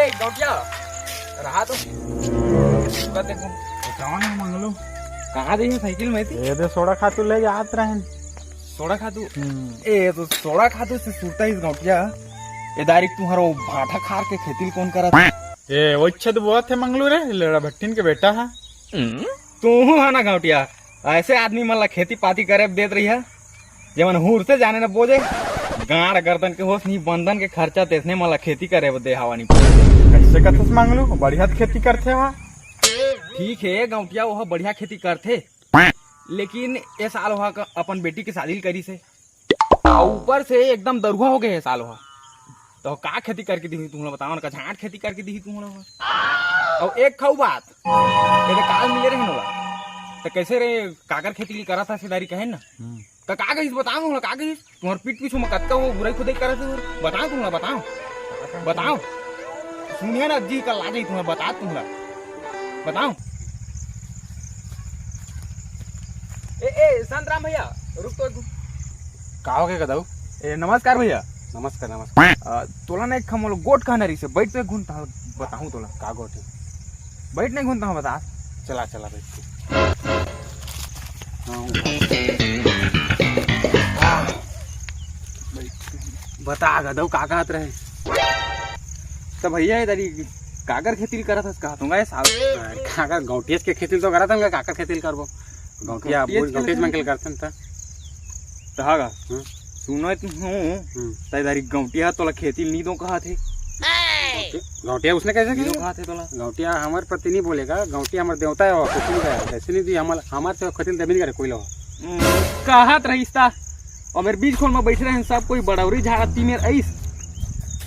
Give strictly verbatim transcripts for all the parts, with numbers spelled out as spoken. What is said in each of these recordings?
ए, गौटिया, रहा तो। रुका देखो। कौन है मंगलू? कहाँ दे साइकिल में थी? ये दे सोड़ा खातू ले जात रहन। सोड़ा खातू? हम्म। ए, तो सोड़ा खातू से सुरता इस गौटिया। ए दारी तुहर वो भाटा खार के खेती ल कौन करत? ए, वो इच्छा तो बहुत है मंगलू रे, लेड़ा भट्टिन के बेटा है। तू है ना गौटिया, ऐसे आदमी मन ला खेती पाती करे देत रही है, जेमन हुर से जाने न बोजे, गाड़ गर्दन के होश नहीं, बंदन के खर्चा तेसने मन ला खेती करे दे हवा नहीं। कैसे कथस मंगलू, बढ़िया खेती करथे हा। ठीक है गौटिया, वो बढ़िया खेती करथे, लेकिन ए साल वह क-, अपन बेटी के शादी ल करिस हे, अउ ऊपर से एकदम दरुहा हो गए हे साल वह। तो का खेती करके दिही तुमला बताओ ना, का झांट खेती करके दिही तुमला वह। अउ एक खाऊ बात, ये काल मिले रहे नोला, तो कैसे रे काकर खेती की करा था सेदारी कहे ना? हम्म। का, का कहिस बताओ ना, का कहिस? तुम्हार पीठ पीछू में कतका वो बुराई खुदाई करत हे, बताओ तुमला, बताओ, बताओ। सुनिए ना जी, कल आ जाई तुम्हारा, बता तुमला, बताओ। ए, ए, शांतराम भैया, रुक तो। का हो गए गदऊ? ए, नमस्कार भैया। नमस्कार, नमस्कार। अ, तोला ना एक खमोल गोट कहना रही से, बैठ तो एक घुन तहाँ बताऊँ तोला। का गोट है? बैठ नहीं घुन तहाँ बता। चला, चला, बैठ। हाँ। बता गदऊ, का कहत रहे? तो भैया, इधर ही काकर खेती करत हस, कहा तुंगा ये साल? अरे, काकर गौटियस के खेती तो करत हन, काकर खेती करबो? गौटिया, गौटियस बोल, के गौटियस खेती? मन के करथन त। त हा गा? हम्म। सुनत हूँ, हम्म। त इधर ही गौटिया तोला खेती नहीं दो कहा थे। गौटिया उसने कैसे नहीं दो किया? कहा थे तोला। गौटिया हमारे प्रति नहीं बोलेगा, गौटिया हमारे देवता है, वो कुछ नहीं कहेगा, कैसे नहीं दी हमारे, हमारे से खेती देबे नहीं करे कोई लोग। हम्म, कहत रहिस ता, अउ मेर बीच खोल में बैठे रहे सब कोई बड़ौरी झाड़ा तीमेर आइस।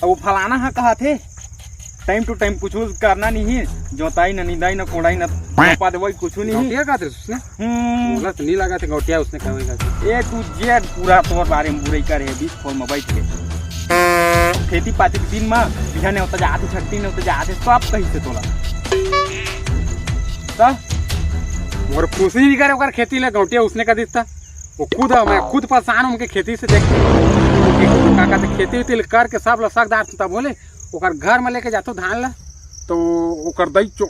अब वो फलाना हा कहा थे, time to time कुछ करना नहीं है, जोताई ना, निंदाई ना, कोड़ाई ना, रोपा देवाई कुछ नहीं है। गौटिया का थे उसने? हम्म। बोला तो नहीं लगा थे गौटिया उसने कहा होगा। A to Z पूरा तोर बारे में बुराई करे है बीच खोल में बैठ के। खेती पाती के दिन में बिहाने होता जाते, छट्टी ने होता जाते, सब कही से तोला। त मोर खुशी नहीं करे ओकर खेती ले गौटिया उसने कर दिस ता। वो खुद, मैं खुद परेशान हूँ उनके खेती से देख के। का कहते खेती उती करके सब लोग सकदार तब बोले ओकर घर में लेके जातो धान ला, तो ओकर दई चो-,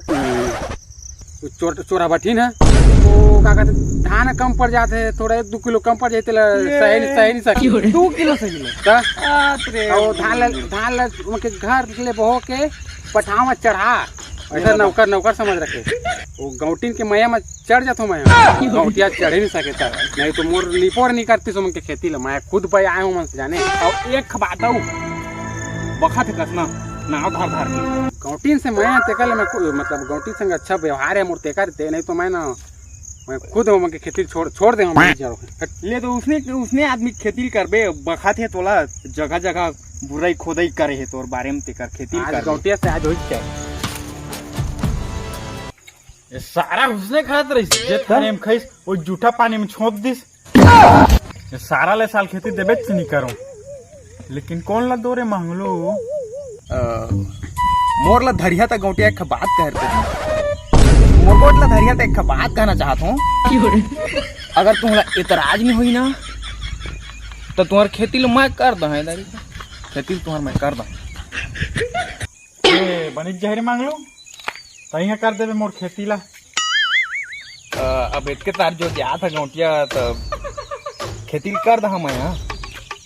चोर-, चोरा बठिन है। वो का कहते धान कम पड़ जाते, थोड़ा एक दो किलो कम पड़ जाते ला, ये सही नहीं, सही नहीं सकी। दो किलो सही नहीं। का? बाप रे। और धान ला, धान ला उनके घर ले बहो के पठाव में चढ़ा, ऐसा नौकर, नौकर समझ रखे। वो गौटिन के मैया में चढ़ जाथो मैं। गौटिया चढ़ ही नहीं सके था। नहीं तो मोर निपोर नहीं करती सो मन के खेती ले। मैं खुद पे आए हूँ मन से जाने। और एक बात हूँ, बखत है कसना, नाव धार धार के। गौटिन से मैं तेकर ले मैं कु-, मतलब गौटिन संग अच्छा व्यवहार है मोर तेकर ते, नहीं तो मैं ना, मैं खुद मन के खेती छोड़, छोड़ दे हम। ले तो उसने, उसने आदमी खेती करबे, बखत है तोला जगह जगह बुराई खोदाई करे है तोर बारे में तेकर खेती आज करबे। गौटिया से आज होई क्या? ये सारा उसने खात रहिस, जे थाने में खाइस, वो जूठा पानी में छोंप दिस। ये सारा ले साल खेती देबे च नहीं करो, लेकिन कौन ला दो रे मंगलू? अ, मोर ला धरिया तक गौटिया एक बात कह रहे। मोर गोट ला धरिया तक एक बात कहना चाहत हूँ। अगर तुम्हारा इतराज नहीं हुई ना, तो तुम्हार खेती ला मैं कर दहा, दारी का। खेती ला तुम्हार मैं कर दहा। ए, बनिक जहरी मांग लूं, तइहा कर देबे मोर खेती ला। अ, अब एतके तार जो जात ह गौंटिया, त खेती ल कर दहा मैं, हाँ।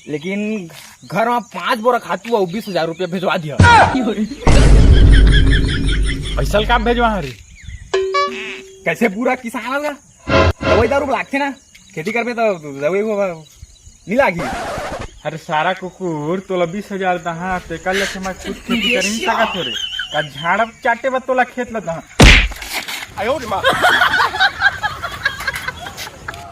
लेकिन घर में पांच बोरा खातू अउ बीस हजार रुपया भेजवा दिया। पैसा ल का भेजवा रे? कैसे पूरा किसान होगा? दवाई दारू लागथे ना, खेती करबे त दवाई वो नहीं लागी। अरे सारा कुकुर, तोला बीस हजार दहा, तेकर ले मैं खुद खेती कर नहीं सकत हो रे। का झाड़ चाटे बर तोला खेत ल दहा?